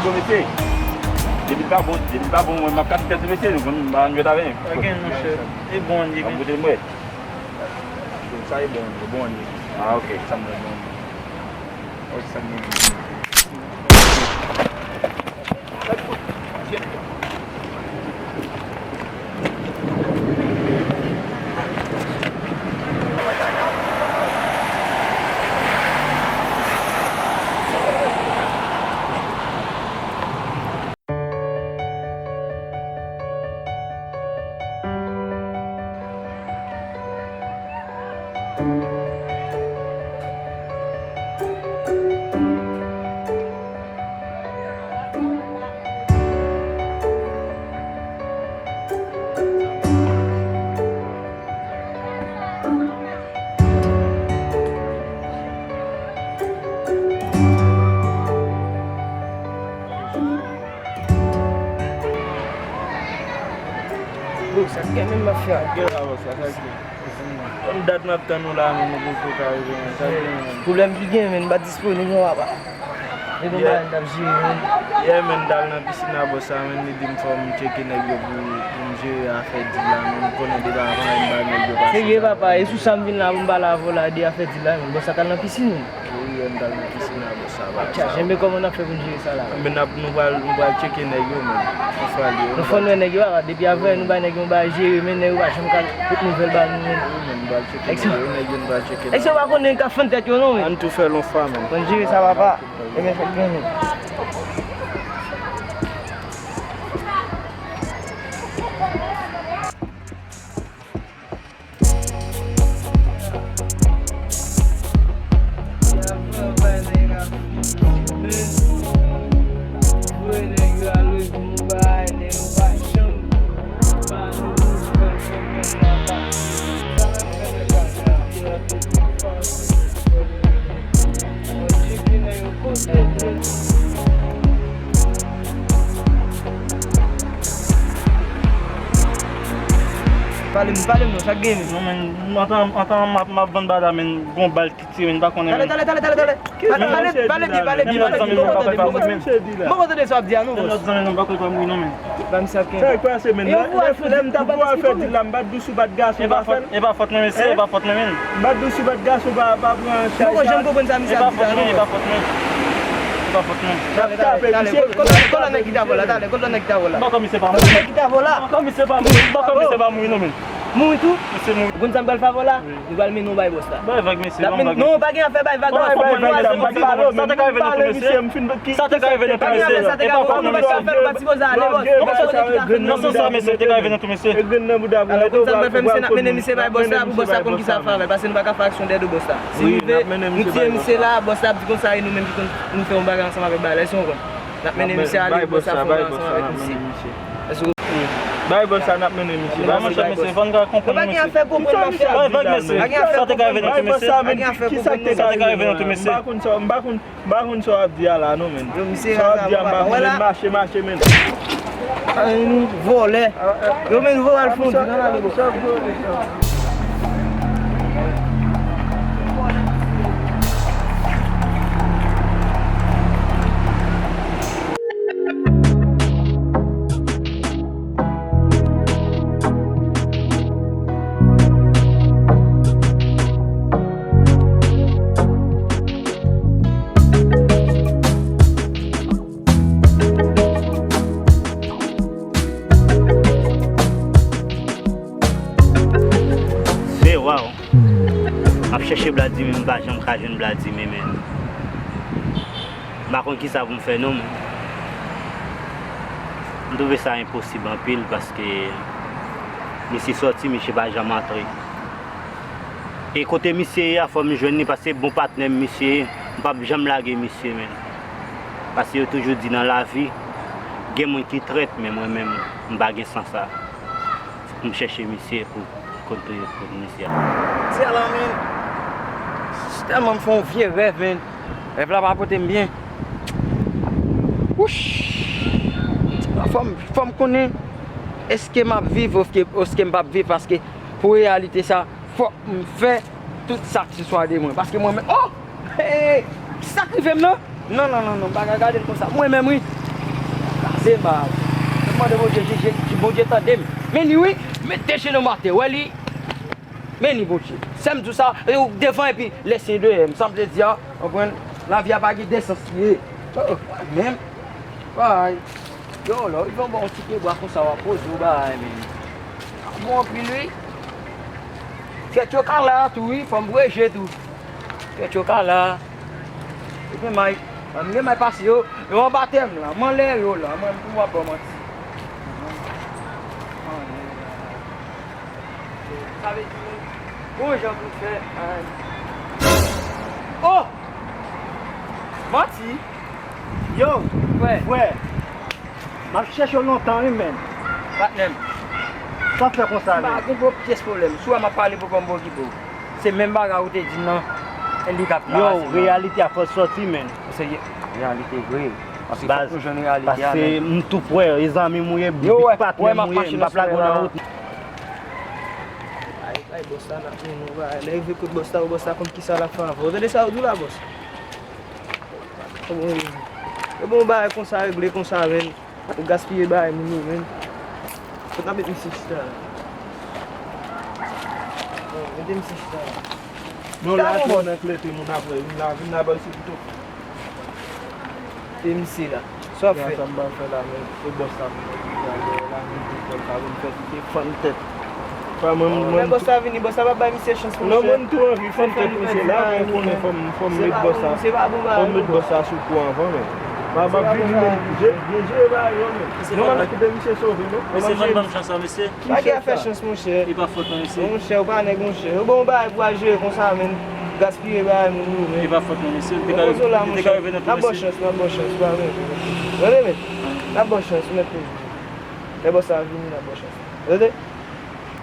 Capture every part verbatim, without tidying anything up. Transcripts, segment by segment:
Bon, mesye, depi l pa bon, depi l pa bon, mwen, m ap kase tèt sou mesye, nou konn pa jwèt avè l. Pa gen, monchè. E bon, li. M ap goute l, m wè. Sa e bon, e bon, li. Ah, ok. Sa m wè bon. Ok, sa m wè bon. Bro, sa k gen menm m ap fè a? Gen la, bòs, sa k gen. Konn dat n ap tann ou la, men nou poko ka rive, men sa k gen, men. Pwoblèm ki gen, men m pa disponib non, papa. E gon bagay n t ap jere, men. Yè, men, m t al nan pisin la, bòs la, men, li di m fò m tcheke nèg yo pou, pou m jere afè dil la, men, m konnen depi avan, m ba nèg yo pase. Serye, papa, e sou sa m vin la pou m pale avè w la, de afè dil la, men. Bòs la t al nan pisin, men. Wi, m t al nan pisin la, bòs, sa va. Tcha, jenbe, kòman n ap fè pou n jere sa la? Men n ap, nou pral, nou pral tcheke nèg yo, men. Nou fè l yo, nou fò n wè nèg yo, papa. Depi avan, nou bay nèg yo, nou bay jere, men nèg yo pa janm ka pot nouvèl ba nou, men. Wi, men nou pral tcheke nèg yo, nèg yo, nou pral tcheke nèg yo. Èske w pa konnen n ka fann tèt yo, non, men? Ann tou fè l yon fwa, men. Konn jere sa, papa. Ebyen, fòk gen nou. Pale m, pale m non, sa k gen, men? Non, men, antan, antan m ap, m ap vann bada, men, gon bal ki tire, men, m pa konnen, men. Talè, talè, talè, talè, talè. Pale, pale, pale byen, pale byen, pale byen. M poko tande, m poko tande. M poko tande sa w ap di a, non, bòs. Lòt zanmi nou, m pa kwè l pa mouri, non, men. Ban m sa, Ken. Sa k pase, men? Lè, lè m t ap pou al fè dil la, m pa t di w si w pa t gason, pa fè l. E pa fòt mwen, mesye, e pa fòt mwen, men. M pa t di w si w pa t gason, pa, pa pran chay sa. M poko janm konprann sa misye ap di la, non. E pa fòt mwen, e pa fòt mwen. E pa fòt mwen. Talè, talè, talè. Kot lòt nèg ki t avè w la, talè, kot lòt nèg ki t avè w la? M pa kwè misye pa mouri. Kot lòt nèg ki t avè w la? M pa kwè misye pa mouri, m pa kwè misye pa mouri, non, men. Mouri tou? Misye mouri. Ou konn sa m pral fè avè w la? Nou pral mennen w bay bòs la. Bay vag, mesye, bay vag. Non, pa gen afè bay vag, non. Sa te ka rive nou tou, mesye. Sa te ka rive nou tou, mesye. E pa fòt nou, mesye. Nan sans sa, mesye, te ka rive nou tou, mesye. Ou konn sa nou pral fè, misye, n ap mennen misye bay bòs la, pou bòs la konn kisa l fè avè l, paske nou pa ka fè aksyon dèyè do bòs la. Si rive, nou tiye misye la, bòs la ap di konsa, e nou menm ki konn nou fè yon bagay ansanm avèk bagay la, èske w konprann? N ap mennen misye ale, bòs la fè yon bagay ansanm avèk misye. Èske w konprann? Bay bòs la, n ap mennen misye. Bay bòs la, mesye, fò n ka konprann, mesye. Pa gen afè konprann, mesye. Bay vag, mesye. Sa te ka rive nou tou, mesye. Pa gen afè konprann, mesye. Sa te ka rive nou tou, mesye. M pa konn sa, m pa konn, m pa konn sa w ap di a la, non, men. Sa w ap di a, m pa konn, men, mache, mache, men. Ay, nou vòlè. Yo, men, nou vòlè al fon di nan lane, bro. Se waw. M ap chèche Bladime, m pa janm ka jwenn Bladime, men. M pa konn kisa pou m fè non, men. M twouve sa enposib anpil paske misye sòti, misye pa janm antre. E kote misye ye a, fò m jwenn li, paske bon patnè m misye ye, m p ap janm lage misye, men. Paske yo toujou di nan lavi, gen moun ki trèt, men mwen menm, m pa gen san sa. Fòk m chèche misye pou kontre kont misye a. Misye a la, men, tèlman m fè yon vye rèv, men. Rèv la pa pote m byen. Wouch! Fò m, fò m konnen èske m ap viv oske, oske m p ap viv, paske pou reyalite sa, fòk m fè tout sa ki sou chwa de mwen. Paske mwen menm, oh! Hey! Sa k rive m nan? Non, non, non, non, m pa ka gade l konsa. Mwen menm, wi. Se mal. Mwen mande Bondye, Bondye tande m. Men li wi, mete jenou m atè, wè li. Men li Bondye. Sè m di w sa, e ou devan epi lè se dèyè m. Sa m te di a, konprann? Lavi a pa gen de sans li ye. Oh, menm. Bay. Yo, lè w rive anba yon ti pyebwa konsa, w ap poze w bagay, men. Bon anpil wi. Tèt yo ka la tou wi, fò m breje tou. Tèt yo ka la. Epi may, m gen may pase yo, yo anba tè m la, m anlè yo la, mwen m pou w ap ban manti. Sa vle di, bon jan pou fè, ay. Oh! Manti! Yo, frè, m ap chèche w lontan wi, menn. Patnè m. Sa w fè konsa menm? M pa gen gwo pyès pwoblèm. Si w wè m ap pale pou kò m, m okipe w. Se menm bagay ou te di m nan, e li k ap travay. Yo, reyalite a fò sòti, menn. Se reyalite vre. Paske fòk nou jwenn reyalite a, menn. Paske m tou prè, e zanmi m ou ye, big patnè m ou ye, m p ap lage w nan wout. Ay, ay, bòs la, n ap mennen w, bagay. Lè rive kot bòs la, bòs la konn kisa l ap fè avè w. Tande sa yo di w la, bòs? Kòman yo di? Yo bon bagay konsa, regle konsa, menn. Ou gaspiye bagay moun yo, menn. Kot n ap met misye chita la? Bon, mete misye chita la. Non, la, bon, bòs. Nan klete moun apre, vin la, vin la, bay sou pito. E misye la. Sa w ap fè? Sa m pral fè la, menn? E bòs la, menn, la, menn, pou fè l, pa vin fè kite fann tèt. Pa mwen, mwen, lè bòs la vini, bòs la pa bay misye chans, monchè. Non, mwen tou anvi fann tèt misye la, men konnen fò m, fò m met bòs la, fò m met bòs la sou kou anvan, men. M ap vini, men, je, je, je, ba yo, men. Non, m ap kite misye sove, non. Mesye, fò n ban m chans la, mesye. Pa gen afè chans, monchè. E pa fòt mwen, mesye. Monchè, ou pa nèg, monchè. Yo ba w bagay pou al jere konsa, menn. Gaspiye bagay moun yo, menn. E pa fòt mwen, mesye. Ou te ka, ou te ka rive nan tou, mesye. N ap ba w chans, n ap ba w chans, pa vre. Tande, menn? N ap ba w chans, ou mèt toujou. Lè bòs la vini, n ap ba w chans. Tande?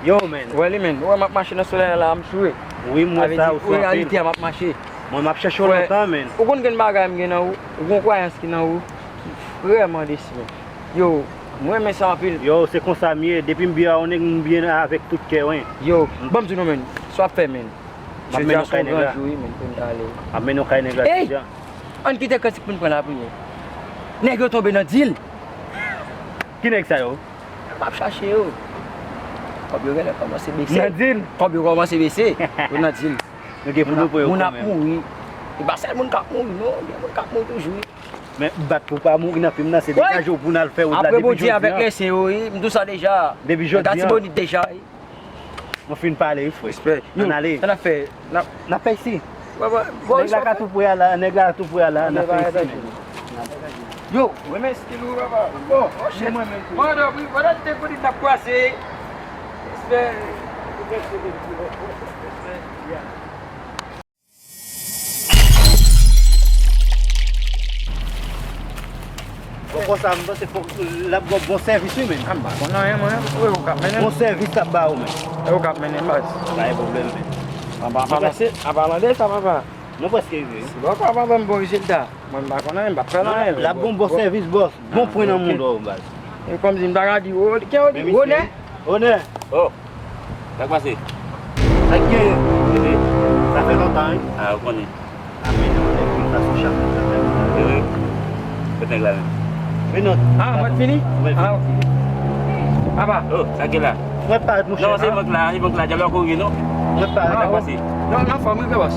Yo, menn. Ou wè li, menn. Ou wè m ap mache nan solèy la, m sou. Wi, m wè sa, ou sou anpil. Reyalite a m ap mache. Mwen, m ap chèche w lontan, menn. Ou konn gen bagay m gen nan ou, ou gon kwayans ki nan ou, ki vrèman desi, menn. Yo, m renmen sa anpil. Yo, se konsa m ye. Depi m byen a yon nèg, m byen avèk tout kè, wi. Yo, ban m di nou, menn. Sa w ap fè, menn? M ap mennen w kay nèg la. Jodi a se yon gran jou, wi, menn, pou n ta ale. M ap mennen w kay nèg la jodi a. Ann kite kantik pou n pran lapriyè. Nèg yo tonbe nan dil. Ki nèg sa yo? M ap chache yo. Kòb yo genlè kòmanse bese. Nan dil? Kòb yo kòmanse bese. Yo nan dil. Nou gen pou nou pran yo kanmenm. Moun ap mouri. E pa sèl moun k ap mouri, non. Gen moun k ap mouri toujou, wi. Men bat pou pa mouri nan fim nan, se degaje w pou n al fè wout la depi jodi a. Apre Bondye avèk lese yo, wi. M di w sa deja. Depi jodi a. Latibonit deja, wi. Mwen fin pale, wi, frè. Respè. Ann ale. Sa n ap fè? N ap, n ap fè isi. Nèg la ka tou pre a la, nèg la tou pre a la, n ap fè isi, men. Yo, mwen men stil ou, papa. Bon, oh shit. Mwen menm tou. Mwen, mwen, mwen, te konnen n ap kwase. Respè. Respè. Bon, konsa, m panse fòk l ap ba w bon sèvis, wi, men. A, m pa konn anyen, mwen. Ou, ou k ap mennen m. Bon sèvis l ap ba ou, men. E ou k ap mennen m, baz. Pa gen pwoblèm, men. An pa, an palan de sa, papa. Nou prèske rive, wi. Si papa pa ban m bon rezilta, mwen, m pa konn anyen, m p ap fè l anyen. L ap ba w bon sèvis, bòs. Bon pwen nan moun, baz. E kòmsi m ta ka di, o, ke yo di, onè? Onè. Oh. Sa k pase? Sa k genyen? Sa fè lontan, wi. A, ou konnen. A, men, nèg vin pase chak moun nan menm. Vre? Kot nèg la menm? Men non. A, mwen fini? Mwen fini. A, ok. Apa? Oh, sa k gen la? Mwen parèt, monchè. Non, se bank la, se bank la, dyab la kouri, non? Mwen parèt. Sa k pase? Non, non, fò m rive, bòs.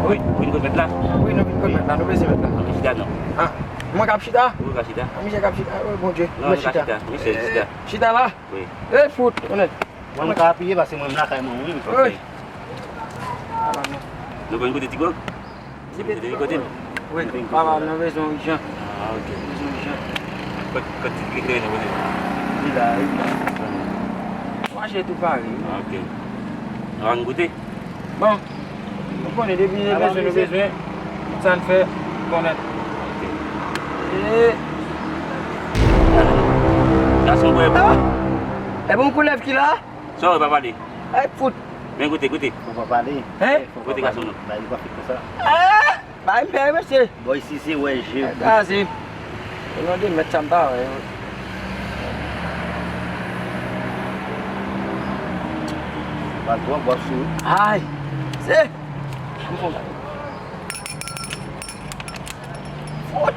Wi, vin kot mèt la? Wi, nou vin kot mèt la, nou bezwen mèt la. Ann chita, non. A, mwen k ap chita? Wi, w ka chita. A, misye k ap chita. O, Bondye. Non, mwen chita. Misye chita. Chita la? Wi. E, fout, onèt. Mwen, mwen ka apiye paske mwen, m lakay mwen, wi. Ok. Nou konn kote ti gwòg? Ti kote, ti kote. Wi, papa, nou bezwen ijan. A, ok. Bezwen ijan. Kot, kot ti gwòg nou kote? Li la, wi. Manje tou pare, wi. A, ok. Nou ann goute? Bon. Ou konnen, depi nou bezwen, nou bezwen. Sa n fè, konnen. Ok. E. Gason bwè. A! E bon koulèv ki la? Sa w pa pale? Ay, fout. Men goute, goute. Fò pa pale. Hein? Goute gason nan. Ba li pa fè konsa. A! Ba m fè, mesye. Bò isi se wè je. Gazi. E non de mèt sa m pa wè. Ba twòp, w ap sou. Ay. Se. Fout.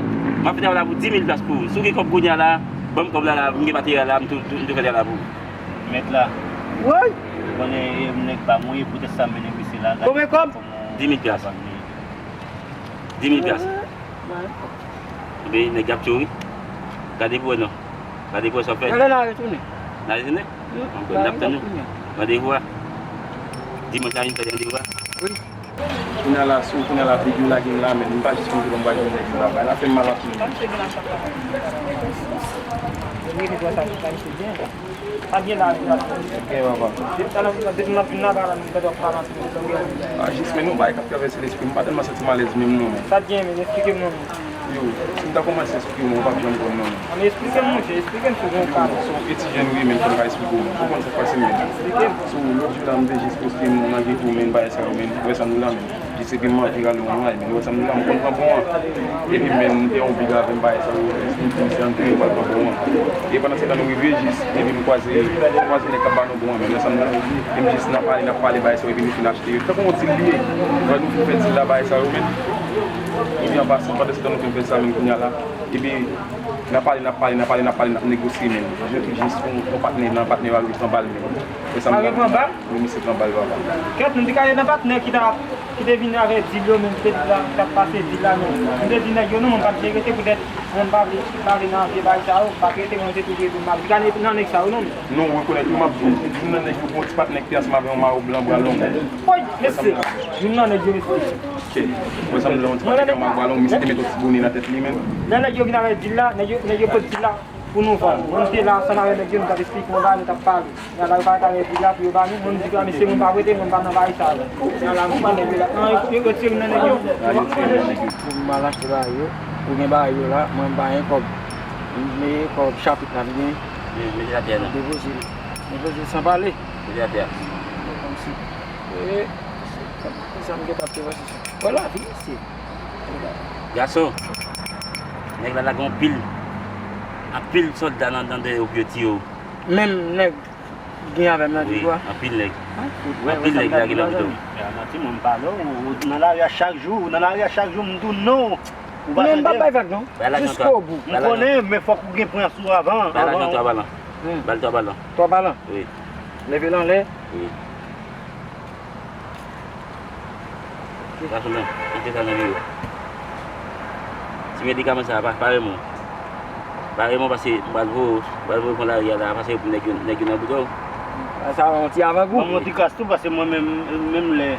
m ap fè travay la pou dis mil pyas pou ou. Si w gen kòb kounye a la, ban m kòb la, la, m gen materyèl la, m tou, tou, m tou fè travay la pou ou. Mèt la. Woy! Ou konnen, e, m nèg pa m, wi, poutèt sa m mennen misye la. Konbyen kòb? Dis mil pyas. Dis mil pyas. Wi. Ebyen, nèg y ap tchou, wi. Gade pou wè non. Gade pou wè sa w fè. Gade la, retounen. N a dejene? N ap tann ou. Randevou a. Dimanch la, vin fè randevou a. Wi. Kounye a la, sou, kounye a la, figi w lage m la, men m pa jis konn ki lè m pral jwenn nèg yo la. Bagay la fè m mal anpil. Sa gen la, gen la. Depi talè, depi m ap vin la, bagay la, m gade w ap pale anpil, m gade w. A, jis, men nou bagay k ap travèse lespri m, m pa tèlman santi m alèz menm non, men. Sa t gen, men, eksplike m non, men. Yo, si m ta kòmanse eksplike w, ou p ap janm konn non, men. An, men eksplike m, monchè, eksplike m si w gen yon ka. Yo, se yon etidyan wi, men, fò m ka eksplike w, men. Ou konn sa k pase, men. Eksplike m. So, lòt jou la, m te jis poste m nan geto, men, bagay sa yo, men. Ou wè sa nou la, men. Jis epi m anvi rale yon may, men ou wè sa m di la, m konn pran bon an. Epi men m te yon big avè m bagay sa yo, m di m se antre m pral pran bon an. E pandan se tan nou rive jis, epi m kwaze, m kwaze nèg k ap ba nou bon an, men ou wè sa m di la. E m jis n ap pale, n ap pale bagay sa yo, epi nou fin achte yo. Tankou yon dil li ye. Lè nou fin fè dil la bagay sa yo, men. Epi an pasan, pandan se tan nou fin fè sa, men kounye a la. Epi n ap pale, n ap pale, n ap pale, n ap pale, n ap negosye, men. Jodi jis yon, yon patnè nan, patnè a jis anba l, men. Ou wè sa m di la? Wi, misye pran bal, papa. Kèt, m te ka ye nan patnè ki ta, ki te vin avè dil yo menm, ki te di la, ki t ap pase dil la menm. M te di nèg yo non, mwen pa t vle rete poutèt mwen pa vle, pa vle nan vye bagay sa yo, m pa t rete, mwen te toujou epi m ap di ka nan nèg sa yo non. Non, ou rekonèt wi, m ap di w, youn nan nèg yo, gon ti patnè ki te ansanm avè yon mawo blan bra long. Woy, mesye, youn nan nèg yo, mesye. Ok. Ou wè sa m di la, yon ti patnè ki te ansanm avè yon mawo bra long, misye te met yon ti bone nan tèt li menm. Lè nèg yo vin avè dil la, nèg yo, nèg yo pot dil la. Pou nou vann. Mwen, m te la ansanm avèk nèg yo, nou t ap eksplike yon bagay, nou t ap pale. Nan bagay parèt avèk dil la pou yo ba nou, mwen, m di, "Mesye, mwen pa prete, mwen pa nan bagay sa yo." Nan la, mwen pran nèg yo la. Nan, yo, yo retire m nan nèg yo. Pou m al achte bagay yo, ou gen bagay yo la, mwen, m pa gen kòb. M gen kòb chapit la, m gen. Mete atè a non. Depoze l. Depoze l san pale. Mete atè a. Kòmsi. E, se, se sa m gentan ap te wè, se sa. Wè lavi, mesye. Gason, nèg la lage anpil, anpil sòlda nan, nan dèyè w pou yo tiye w. Menm nèg ki gen avè m nan wi, di kwa? Anpil nèg. Anpil nèg lage nan bouton. Manti, mwen m pale w, ou nan lari a chak jou, ou nan lari a chak jou, m di w non. Ou pa tande? Men m pa bay vag non. Bay lajan twa. Jiskobou. M konnen, men fòk ou gen pwen sou avan. Bay lajan twa balan. Ba l twa balan. Twa balan? Wi. Leve l anlè. Wi. Gason nan, kite sa nan biwo. Ti medikaman sa a, pa, pa renmen w. Pa renmen w paske m pral voye w, m pral voye w pran lari a la, paske nèg yo, nèg yo nan bouton. Sa yon ti avangou. Ban m yon ti kras tou, paske mwen menm, menm lè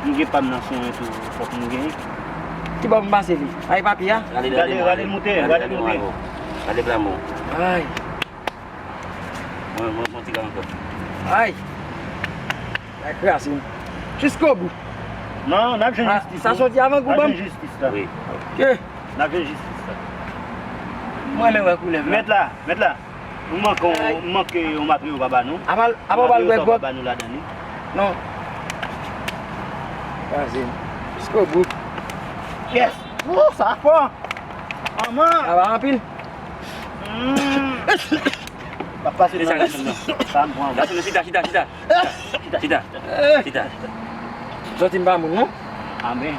m gen pa m nan sonnen tou, fòk m genyen. Ki bò pou m pase li? Ay papi a? Gade, gade, gade moute, gade moute. Gade plamò. Ay. Mwen, mwen, mwen ti ka ankò. Ay! Ay, kraze m. Jiskobou. Non, n ap jwenn jistis wi. Sa soti avan kou ban m? N ap jwenn jistis la. Wi. Ok. N ap jwenn jistis la. Mwen renmen wè koulè vla. Mèt la, mèt la. Ou manke, ou manke yon materyo pa ba nou. Apa, apa w pral bwè gwòg? Materyo sa w pa ba nou ladan li. Non. Kraze m. Jiskobou. Yes! Wou, sa fò! Manman! Sa va anpil. Mm. Pa pase nan gason nan. Sa m pran. Gason nan, chita, chita, chita. Chita, chita. Chita. Sòti m pa moun non. Amen.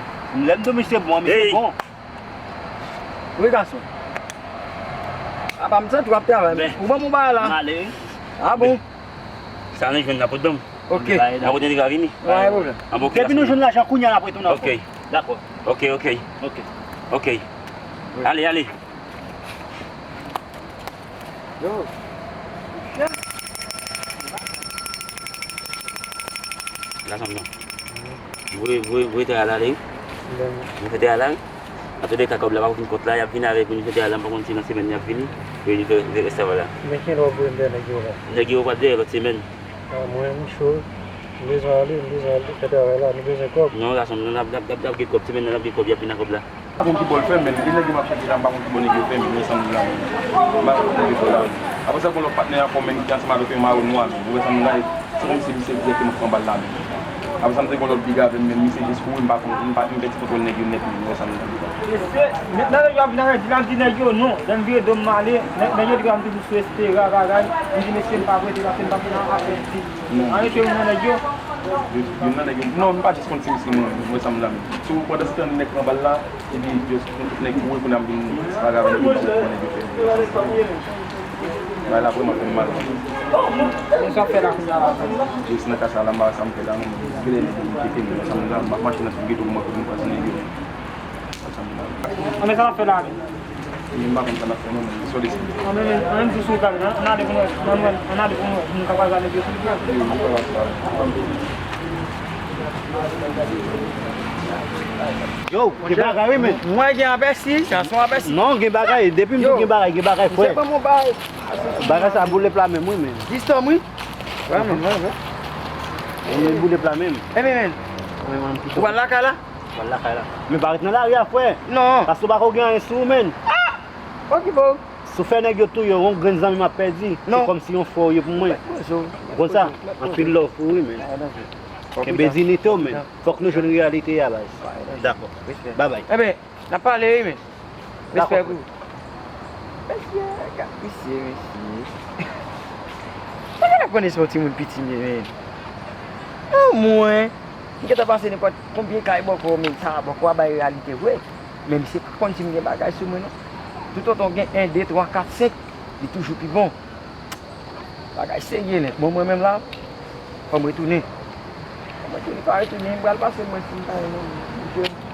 Lè m di w misye bon, misye bon. Wi gason. Apa m santi w ap travay. Ou ban m yon bagay la. M ale wi. A bon. Sa nou jwenn la pou dòm. Ok. Mwen kote li ka vini. Pa gen pwoblèm. Depi nou jwenn lajan kounye a n ap retounen ankò. Ok. Dakò. Ok, ok. Ok. Ok. Ale, ale. Yo. Gason m nan. Voye, voye, voye travay la ale wi. Voye travay la wi. Antouka kòb la pa vin kont la, y ap vin avèk nou fè travay la, m pa konn si nan semèn y ap vini. Voye nou fè, fè rès travay la. Men kilè w voye m dèyè nèg yo la? Nèg yo pral dèyè lòt semèn. A, mwen, m cho. M bezwen ale, m bezwen al fè travay la, nou bezwen kòb. Non, gason m nan, n ap, n ap, n ap, n ap gen kòb, semèn nan n ap gen kòb, y ap vin ak kòb la. M pa konn ki bò l fè, men gen nèg yo m ap chèche la, m pa konn ki bò nèg yo fè, men, ou wè sa m di la, men. M pa konn ki bò nèg yo fè la, men. Apre sa, gon lòt patnè ankò, men, ki ansanm avèk yon mawo nwa, men, ou wè sa m di la, se kòmsi misye dirèkteman k pran bal la, men. Apre sa, m te gon lòt big avè m, men, misye jis kouri, m pa konn, m pa, m pèdi kontwòl nèg yo nèt, men, ou wè sa m di la. Mesye, men, nan nèg yo ap vin avè di l, m di nèg yo non, lè m vire do m ale, nèg, nèg yo di m toujou sou Espera, bagay, m di mesye m pa prete, paske m pa vin nan afè di. Arete youn nan nèg yo. Youn nan nèg yo. Non, m pa jis konn si misye mwen, mwen sa m la menm. Sou pandan se tan nèg pran bal la, epi yo tout nèg kouri kounye a m vin disparèt avè nèg yo, m pa konn kòman nèg yo fè. Bagay la vrèman fè m mal. Men sa w ap fè la kounye a la? Jis nan ka sa la, m pa wè sa m fè la non. Genlè nèg yo kite m, mwen sa m la, m ap mache nan tout geto pou mwen kote m kwè se nèg yo. Mwen sa m la. Anben sa w ap fè la menm? M pa konn sa n ap fè non, men sou lespri. Ann, men, men, ann, men, sou, sou, ann, ann ale pou nou wè, ann, ann, ann ale pou nou wè, nou ka pase avèk yo sou lespri. Yo, gen bagay wi, men. Mwen gen apèsi, sa se yon apèsi. Non, gen bagay, depi m di gen bagay, gen bagay, frè. Bagay sa boule pla menm wi, men. Distom wi. Vrèman, vrèman. Mwen boule pla menm. Ebyen, men. Ou pral lakay la? Pral lakay la. Men pa ret nan lari a, frè. Non. Paske w pa ko gen anyen sou ou, men. Ah! Ok, bro. Si w fè nèg yo touye w, yon grenn zanmi m ap pèdi. Non. Se kòmsi yon frè w ye pou mwen. Ou konn sa? Anpil love pou ou wi, men. Kenbe diyite w, men. Fòk nou jwenn reyalite a, baz. Dakò. Bye bye. Ebyen, n ap pale wi, men. Respè pou ou. Mesye, gad misye, mesye. Sa gen ap konn se yon timoun piti m ye, men. Anmwen, m gentan pase nenpòt konbyen kay bòkò, men sa bòkò a bay reyalite vre. Men misye pa konn si m gen bagay sou mwen, non. Toutotan w gen en, de, twa, kat, senk, li toujou pi bon. Bagay serye nèt. Bon, mwen menm la, fò m retounen. Fò m retounen, pa retounen, m pral pase mwen si m ta renmen.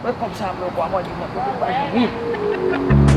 Mwen konn sa mwen kwa mwen di mwen kote m pa jwenn.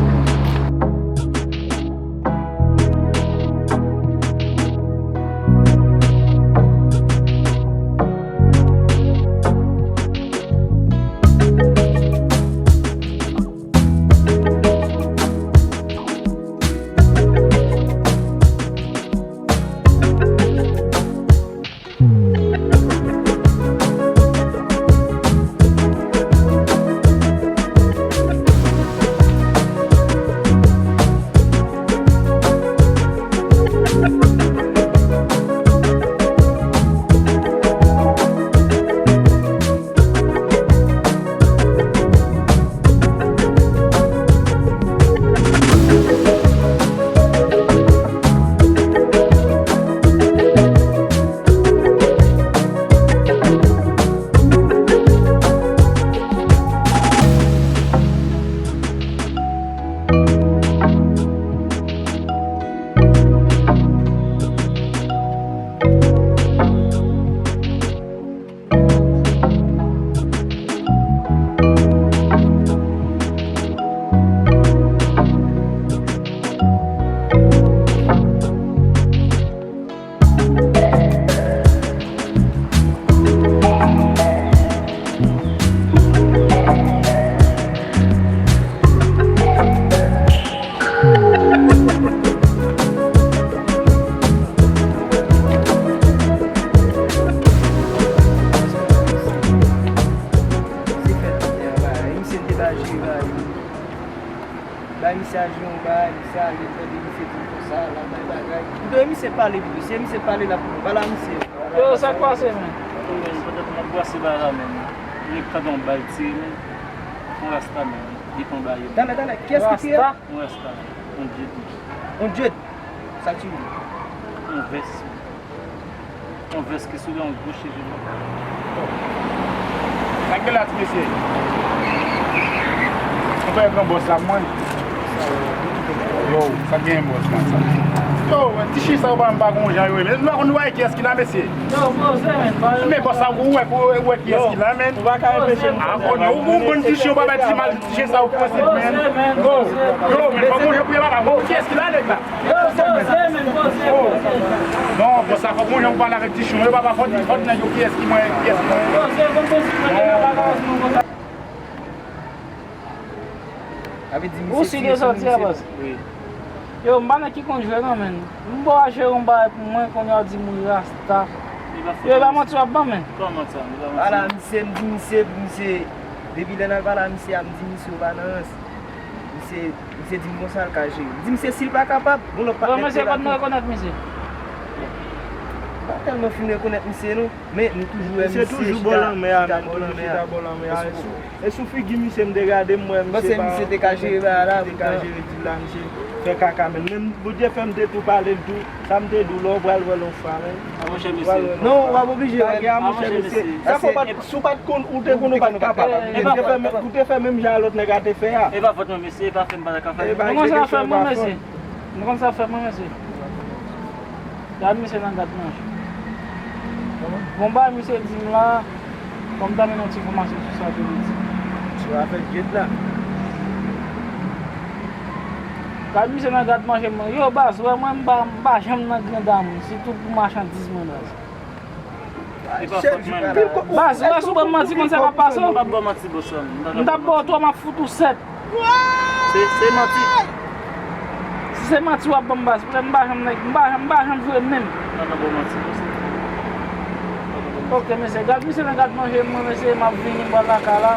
Misye fèt kounye a, bay. Misye te ba jere, bay. Bay misye aji yon bay, misye ale, tande misye di konsa, l ap bay bagay. Kite misye pale pito, se misye pale l ap pale a misye. Yo, sa k pase, men? Yo, men, petèt m ap brase bay la, men. Nèg tande yon bay tire, men. Yon rasta, men. Li pran bay yo. Talè, talè, kiyès ki tire? Rasta? Yon rasta, men. Yon djed. Yon djed? Sa ki vle? Yon vès. Yon vès ki soulye yon gwo cheve blan. Sa k gen la, ti mesye? Ou fè gran bòs la pou mwen? Yo, sa k gen bòs la sa? Yo, ti chen sa yo pa, m pa gon jan yo rele. M pa konn wè kiyès ki la, mesye. Yo, poze, men, pa. Men bòs la, ou wè, ou wè kiyès ki la, men. Ou pa ka anpeche m. A, konnen, ou, ou konn ti chen, ou pa bay ti mal, ti chen sa yo posib, men. Yo, yo, men, fò m wè pou yo pa la. Bon, kiyès ki la, nèg la? Yo, poze, men, poze, poze. Non, bòs la, fòk mwen jan pale avèk ti chen. Yo, papa, fòk, fòk nèg yo kiyès ki mwen, kiyès ki mwen. Poze, poze, poze, bagay nou konsa. Sa vle di misye tire sou misye. Wi. Yo, m pa nan ki konn jwe non, men. M bo a jere yon bagay pou mwen, kounye a w di m wi rasta. Yo, e pa manti w ap ban, men. Kòman sa? Ala, misye, m di misye, misye, depi lè n al pale a misye a, m di misye w pa nan rans. Misye, misye di m konsa l ka jere. M di misye si l pa kapab, gon lòt patnè k te la tou. Bon, mesye, kote nou rekonèt misye? M pa tèlman fin rekonèt misye non, men nou toujou wè misye chita, chita bò lanmè a. E sou figi misye m te gade, m wè misye pa, misye te ka jere bagay la, misye te ka jere dil la, misye fè kaka, men, men Bondye fè m te tou pale l tou, sa m te di w, lè w pral wè l yon fwa, men. Non, w ap oblije wè l. Sa fò pa t Si w pa t konn, ou te konn ou pa t kapab. Ou te fè menm, ou te fè menm jan lòt nèg la te fè a. E pa fòt mwen, mesye, e pa fè m pa ta ka fè. Nou konn sa fè mwen, mesye. Nou konn sa fè mwen, mesye. Gad misye nan gad manje. Bon, bay misye di m la, fò m ta mennen yon ti enfòmasyon sou sa ke li di. Sou afè djed la. Gad misye nan gad manje mwen. Yo, baz, wè mwen, m pa, m pa janm nan gran dam, sitou pou machandiz mwen, baz. Baz, ou wè si w ban m manti, konn sa k ap pase w? M p ap ba w manti, bòs la. M t ap ba w twa, m ap fout ou sèt. Se, se manti. Si se manti w ap ban m, baz, poutèt m pa janm nèg, m pa janm, m pa janm jwe menm. M pa nan ba w manti, bòs la. Ok, mesye, gad misye nan gad manje mwen, mesye, m ap vini, m pral lakay la.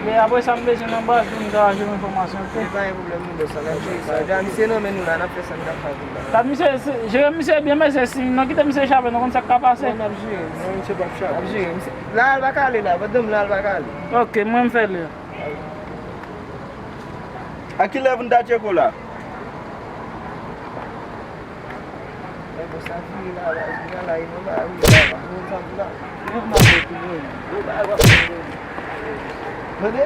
E apre sa, m bezwen nan baz pou m ka jwenn enfòmasyon, ok? E pa gen pwoblèm, non, bòs la, n ap jere sa. Deja misye nan men nou la, n ap fè sa n ta fè la. Gad misye, se, jere misye byen, mesye, si nou kite misye chape, nou konn sa k ka pase. Bon, n ap jere, non, misye p ap chape. N ap jere, misye. La, l pa ka ale la, pandan m la, l pa ka ale. Ok, mwen, m fè l. A kilè pou n ta tcheke w la? Lè bòs la vire la, baz, kounye a la, e nan bagay wi la, baz, nou sa pou la. Nou pa mwen pou mwen. Nou bagay w ap fè mwen. Tande?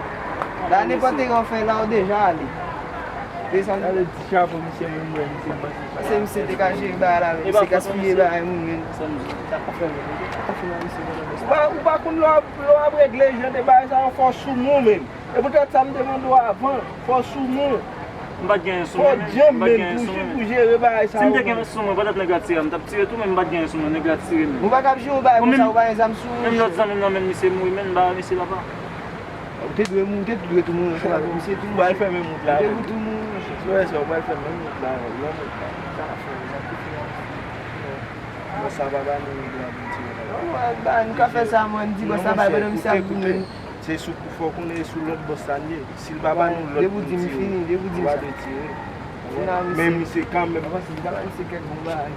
La, nenpòt erè w fè la, ou deja ale. Desann. Gade ti chapo misye menm, wè, misye pase. Paske misye te ka jere bagay la, men misye gaspiye bagay moun, men. Sa k ap fè mwen. Sa k ap fè mwen, misye, mwen, mwen. Ou pa, ou pa konn lè w ap, lè w ap regle jan de bagay sa yo, fò w sou moun, men. E poutèt sa m te mande w avan, fò w sou moun. M pa t gen sou mwen, men. Fò w djanm, men, pou jere bagay sa yo, men. Si m te gen sou mwen, pandan nèg la tire a, m t ap tire tou, men m pa t gen sou mwen, nèg la tire, men. Ou pa ka ap jere yon bagay konsa, ou pa gen zam sou ou. Menm lòt zanmi m nan, men misye mouri, men m pa wè misye, papa. Ou te dwe mouri, ou te dwe tou mouri ansanm avèk misye tou. Ou pral fèmen mout la. Ou te dwe tou mouri, monchè. Si w wè sa, ou pral fèmen mout la, avèk lòt mout la. Sa ap fè, sa ap fè. Bon, sa pa ba nou dwa pou n tire la. Non, non, ba, nou ka fè sa, mwen, m di, bon, sa ba, pandan misye ap vini. Se sou kou fò w konnen e sou lòd bòs la l ye. Si l pa ba nou lòd pou n tire, nou pa dwe tire. Men misye kanmenm. Misye kèk bon bagay.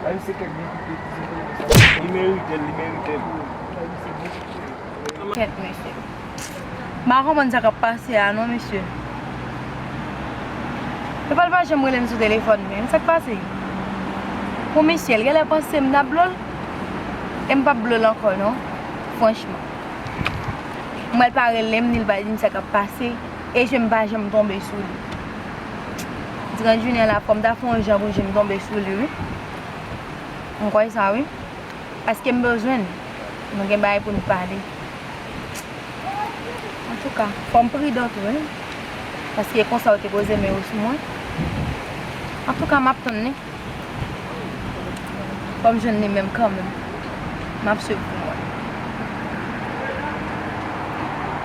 Misye kèk bon kote. Li merite l, li merite l. Kèt, mesye. M pa konprann sa k ap pase a non, mesye. Epa l pa janm rele m sou telefòn, men sa k pase? Pou misye, l genlè panse m t ap blo l. E m p ap blo l ankò non, franchman. M wè l pa rele m, ni l pa di m sa k ap pase, e je m pa janm tonbe sou li. Trant jounen la, fò m ta fè yon jan pou je m tonbe sou li, wi. M kwè sa, wi. Paske m bezwen l. Nou gen bagay pou n pale. Antouka, fò m pridan tou, wi. Paske konsa yo te poze men yo sou mwen. Antouka, m ap tann li. Fò m jwenn li menm kanmenm. M ap swiv pou mwen.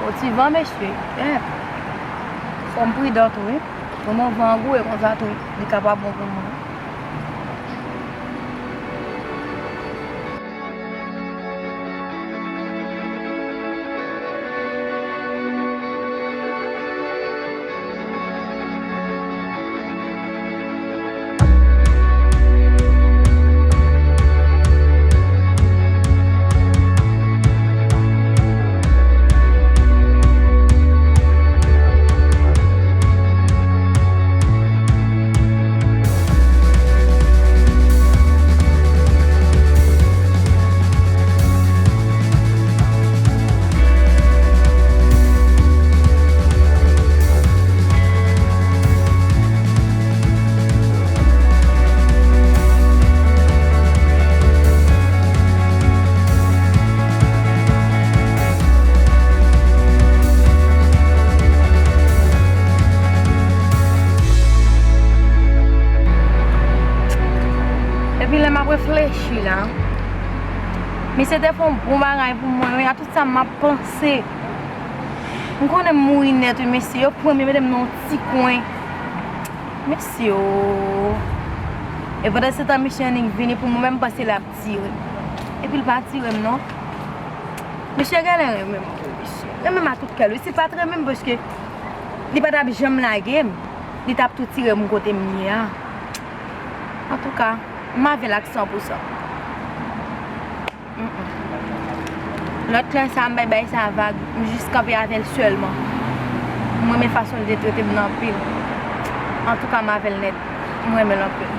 O ti van, mesye. Eh. Fò m pridan tou, wi. Pou mwen van an gouye konsa tou, li ka pa bon pou mwen. Epi lè m ap reflechi la, misye te fè yon bon bagay pou mwen, wi, a tout sa m ap panse. M konnen m mouri nèt, wi, mesye. Yo pran m, yo mete m nan yon ti kwen. Mesye, o. E pandan se tan, misye annik vini pou mwen, men m panse l ap tire. Epi l pa tire m, non. Misye genlè renmen m, mesye. Renmen m a tout kè l, wi. Si l pa t renmen m, paske li pa t ap janm lage m. Li t ap tou tire m kote m ye a. Antouka, m avè l ak san pou san. Mm, mm. Lòt klè sa, m bay bay sa vag. M jis kanpe avè l sèlman. M renmen fason l te trete m nan anpil. Antouka, m avè l nèt. M renmen l anpil.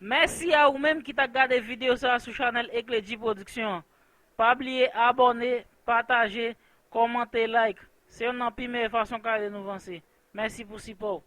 Mèsi a ou menm ki t ap gade videyo sa a sou chanèl Ekledji Production an. Pa bliye abòne, pataje, kòmante, like. Se youn nan pi meyè fason k ap ede nou vanse. Mèsi pou sipò w.